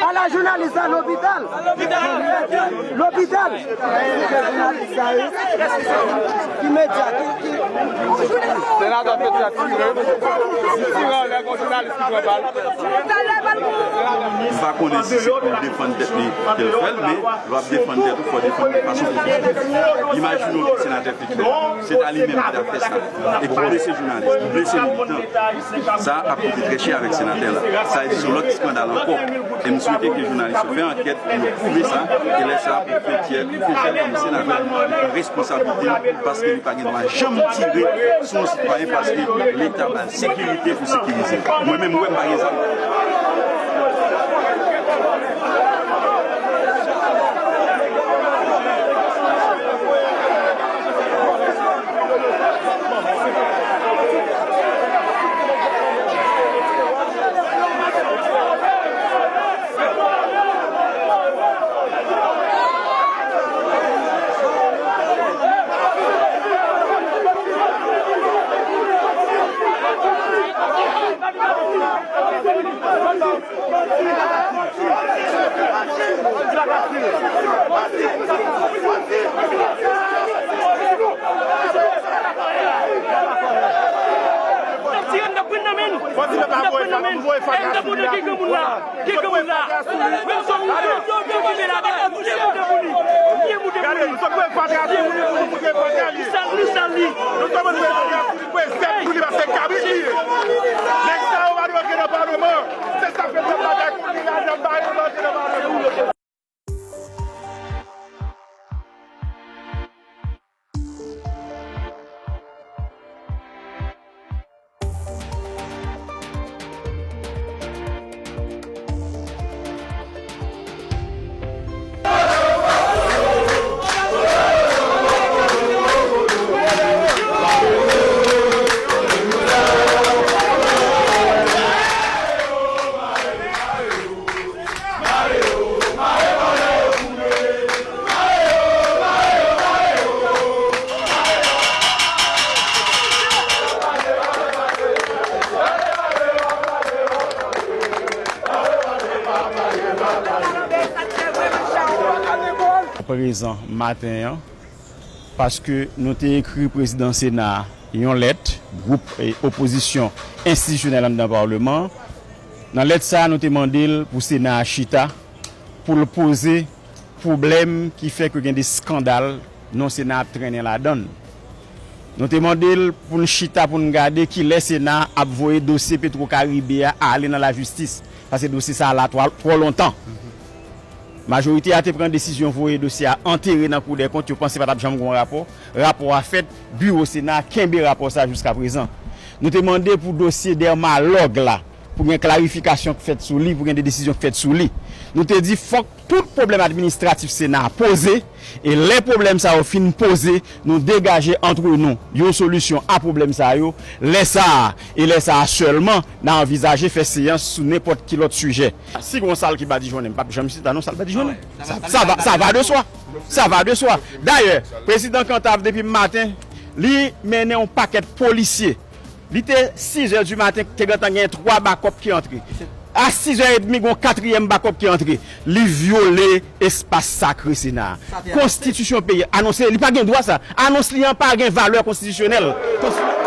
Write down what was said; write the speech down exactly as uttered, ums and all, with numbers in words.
Ala jounalis la lopital. Lopital. Ki medya, ki, ki... Senatè Petty ap tire. Li tire anlè, gon jounalis ki pran bal. M pa konnen si se pou l defann tèt li ke l fè l, men lè w ap defann tèt ou, fò w defann tèt ou fason pwofesyonèl. Imajine w ke senatè Petty, se ta li menm ki t ap fè sa, e ki blese jounalis, ki blese militan. Sa ap koute trè chè avèk senatè la. Sa vle di se yon lòt eskandal ankò. E m swete ke jounalis yo fè ankèt pou yo pwouve sa. E lè sa a, pou Fethiel, pou Fethiel kòm senatè, li pran responsablite l, paske li pa gen dwa janm tire sou yon sitwayen paske Leta ba l sekirite pou sekirize l. Mwen menm, m wè m pa gen zam. N ap tire, n ap pran nan men nou. N ap pran nan men nou. N ap pran nan men nou. Ki granmoun la? Ki granmoun la? Menm jan ou, ou, ou, ou kenbe la, ou kenbe pou li. Ou kenbe pou li. Li sal, li sal li. Nèg sa yo pa dwe antre nan palman. Se sa fè n ap batay pou li la, n ap bay yo antre nan palman. Prezan maten an, paske nou te ekri prezidan Sena a yon lèt, gwoup, e, opozisyon enstitisyonèl anndan palman an. Nan lèt sa a, nou te mande l pou Sena a chita, pou l poze pwoblèm ki fè ke gen de eskandal non Sena a ap trennen ladan l. Nou te mande l pou n chita, pou n gade kilè Sena a ap voye dosye Petro Caribe a ale nan lajistis, paske dosye sa a la twò, twò lontan. Majorite a te pran desizyon voye dosye a antere nan Kou dè Kont, yo panse pa t ap janm gen yon rapò. Rapò a fèt, biwo Sena a kenbe rapò sa a jiskaprezan. Nou te mande pou dosye Dermalog la, pou gen klarifikasyon k fèt sou li, pou gen de desizyon k fèt sou li. Nou te di fòk tout pwoblèm administratif Sena a poze, e lè pwoblèm sa yo fin poze, nou degaje antre nou yon solisyon a pwoblèm sa yo. Lè sa a, e lè sa a sèlman, n a anvizaje fè seyans sou nenpòt ki lòt sijè. Si gen yon sal ki badijonnen, m p ap janm chita nan sal badijonnen. Sa, sa va, sa va de swa. Sa va de swa. Dayè, prezidan Cantave depi maten, li mennen yon pakèt polisye. Li te sizè di maten, te gentan gen twa bakòp ki antre. A sizè edmi, gen yon katriyèm bakòp ki antre. Li vyole espas sakre Sena a. Konstitisyon peyi a anonse, li pa gen dwa sa. Anons li an pa gen valè konstitisyonèl. Konsti-